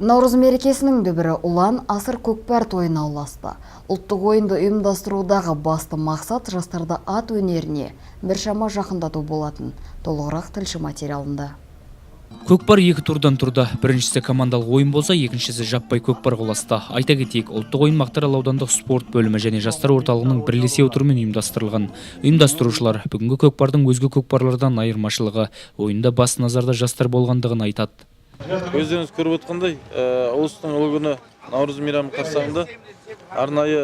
Наурыз мерекесінің дүбірі ұлан асыр көкпар тойына ұласты. Ұлттық ойынды ұйымдастырудағы басты мақсат жастарды ат өнеріне біршама жақындату болатын. Толығырақ тілші материалында. Көкпар екі турдан тұрды. Біріншісі командалық ойын болса, екіншісі жаппай көкпарға ұласты. Айта кетейік, ұлттық ойын Мақтаарал аудандық спорт бөлімі және жастар орталығының бірлесе отыруымен ұйымдастырылған. Ұйымдастырушылар бүгінгі көкпардың өзге көкпарлардан айырмашылығы ойында басты назарда жастар болғандығын айтады. Өздеріңіз көріп отқандай, ұлыстың ұлы күні, Наурыз мейрамы қарсаңында арнайы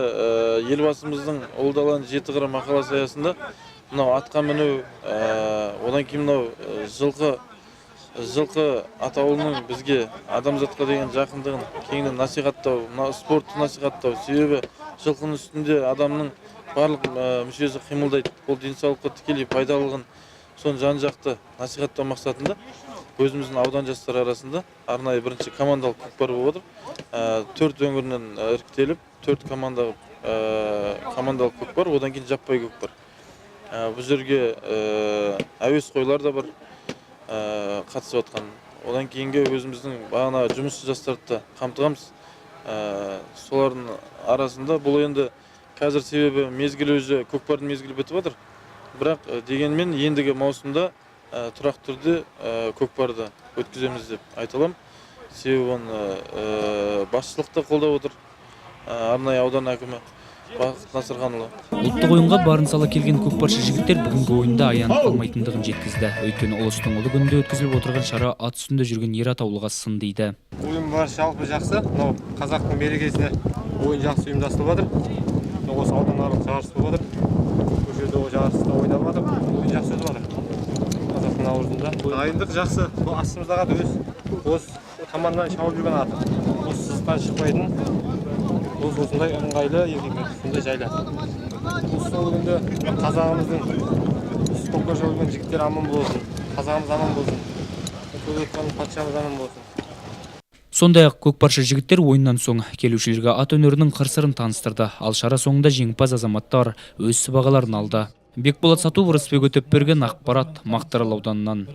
Елбасымыздың «Ұлы даланың жеті қыры» мақаласы аясында мынау атқа міну, одан кейін мынау жылқы атаулының бізге, адамзатқа деген жақындығын кеңінен насихаттау, мына спортты насихаттау. Себебі жылқының үстінде адамның барлық мүшесі қимылдайды, ол денсаулыққа тікелей пайдалылығын, соны жан жақты насихаттау мақсатында өзіміздің аудан жастары арасында арнайы бірінші командалық көкпар болып отыр. Төрт өңірінен іріктеліп, төрт команда, командалық көкпар, одан кейін жаппай көкпар. Бұл жерге әуесқойлар да бар қатысып жатқан. Одан кейінгі өзіміздің бағана жұмысшы жастарды да қамтығанбыз. Солардың арасында бұл енді қазір, себебі мезгілі, уже көкпардың мезгілі бітіп жатыр, бірақ дегенмен ендігі маусымда тұрақты түрде көкпарды өткіземіз деп айта аламын. Себебі оны басшылық та қолдап отыр, арнайы аудан әкімі Бақыт Насырханұлы. Ұлттық ойынға барын сала келген көкпаршы жігіттер бүгінгі ойында аянып қалмайтындығын жеткізді. Өйткені ұлыстың ұлы күнінде өткізіліп отырған шара ат үстінде жүрген ер атаулыға сын дейді. Ойын барысы жалпы жақсы. Мынау қазақтың мерекесіне ойын жақсы ұйымдастырылып жатыр. Мынау осы ауданаралық жарыс болып жатыр. Осы жерде ол жарыста ойнап жатыр. Ойын жақсы өтіп жатыр. Қазақтың наурызында. Дайындық жақсы. Бұл астымыздағы ат өз осы командадан шауып жүрген ат. Осы сызықтан шықпайтын. Осы осындай ыңғайлы еркек, сондай жайлы. Осы сол күнде қазағымыздың көкпар шауып жүрген жігіттер аман болсын. Қазағымыз аман болсын. Көріп отқан патшамыз аман болсын. Сондай-ақ көкпаршы жігіттер ойыннан соң келушілерге ат өнерінің қыр-сырын таныстырды. Ал шара соңында жеңімпаз азаматтар өз сыбағаларын алды. Бекболат Сатуов, Рысбек Өтепберген, ақпарат, Мақтаарал ауданынан.